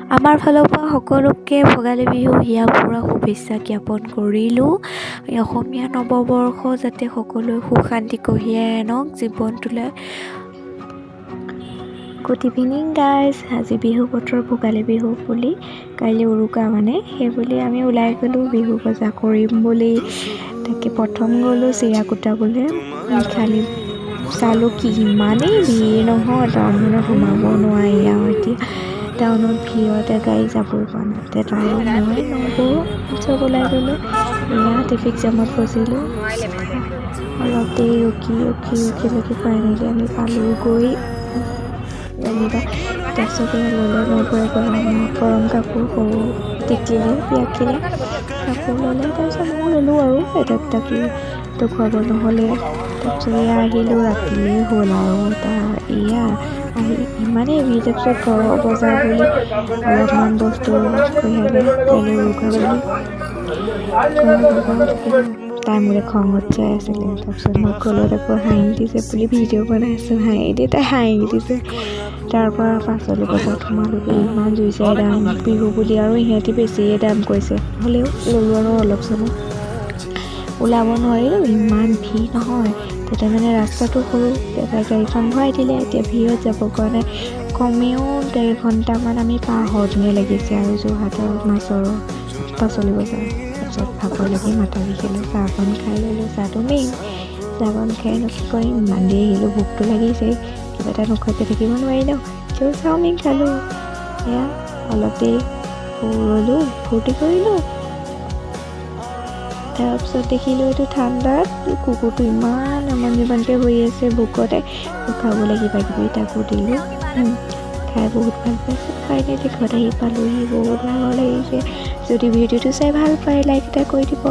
আমাৰ ফালৰ পৰা সকলোকে ভোগালী বিহু হিয়া ভৰা শুভেচ্ছা জ্ঞাপন কৰিলোঁ। অসমীয়া নৱবৰ্ষ যাতে সকলোৱে সুখ শান্তি কঢ়িয়াই আনক জীৱনটোলৈ। Good evening guys. আজি বিহু বতৰ, ভোগালী বিহু বুলি, কাইলৈ উৰুকা, মানে সেইবুলি আমি ওলাই গ'লোঁ বিহু বজাৰ কৰিম বুলি। তাকে প্ৰথম গ'লোঁ চিৰা কুটাবলৈ। খালি চালোঁ কি ইমানেই ভিৰ নহয়, টাউনত সোমাব নোৱাৰি আৰু। এতিয়া টাউনত ভিৰতে গাড়ী যাবই পৰা নাই। তেতিয়া তাইও, মই, নবৌ চব ওলাই গ'লোঁ। এয়া ট্ৰেফিক জামত ফচিলোঁ অলপ দেৰি ৰখি ৰখি ৰখি ৰখি। ফাইনেলি আমি পালোঁ গৈ যেনিবা। তাৰপিছত এয়া ল'লে নবৌৱে গৰম গৰম কাপোৰ, সৰু টিকলিলে, পিয়াকিলে কাপোৰ ল'লে। তাৰপিছত ময়ো ল'লোঁ আৰু এটা দুটা, দেখুৱাব নহ'লে। তাৰপিছত এয়া আহিলোঁ, ৰাতিয়ে হ'ল আৰু। তাৰ এয়া আহি ইমানেই ভিৰ। তাৰপিছত ঘৰৰ বজাৰ বুলি অলপমান বস্তু কঢ়িয়ালে, কাইলৈ উৰুকা বুলি ঘৰৰ। তাই মোলৈ খঙত চাই আছিলে। তাৰপিছত মই ক'লত আকৌ হাঁহি দিছে বুলি ভিডিঅ' বনাই আছোঁ, হাঁহি দি তাই হাঁহি দিছে। তাৰপৰা পাচলি বজাৰত সোমালোগৈ। ইমান জুই চাই দাম বিহু বুলি আৰু ইহঁতি বেছিয়ে দাম কৈছে, হ'লেও ল'লোঁ আৰু অলপ চলপ। ওলাব নোৱাৰিলোঁ, ইমান ভিৰ নহয় তাতে। মানে ৰাস্তাটো সৰু, দেউতাই গাড়ীখন ভৰাই দিলে। এতিয়া ভিৰত যাব কাৰণে কমেও 1.5 ঘণ্টামান আমি পাৰ হওঁতেনে লাগিছে আৰু যোৰহাটৰ মাছৰ পাচলি বজাৰ। তাৰপিছত ভাগৰ লাগি মাথা বিষালে, চাহকণ খাই ল'লোঁ। চাহটো মেইন। চাহকণ খাইনো কি কৰিম, ইমান দেৰি আহিলোঁ, ভোকটো লাগিছেই, কিবা এটা নোখোৱাকৈ থাকিব নোৱাৰি ন। ত' চাওমিন খালোঁ। এয়া অলপ দেৰি ৰ'লোঁ, ফূৰ্তি কৰিলোঁ। তাৰপিছত দেখিলোঁ এইটো ঠাণ্ডাত কুকুৰটো ইমান আমন জিমনকৈ শুই আছে ভোকতে। খাবলৈ কিবা কিবি তাকো দিলোঁ, খাই বহুত ভাল পাইছে। ফাইনেলি ঘৰত আহি পালোহি, বহুত ভাগৰ লাগিছে। যদি ভিডিঅ'টো চাই ভাল পায়, লাইক এটা কৰি দিব।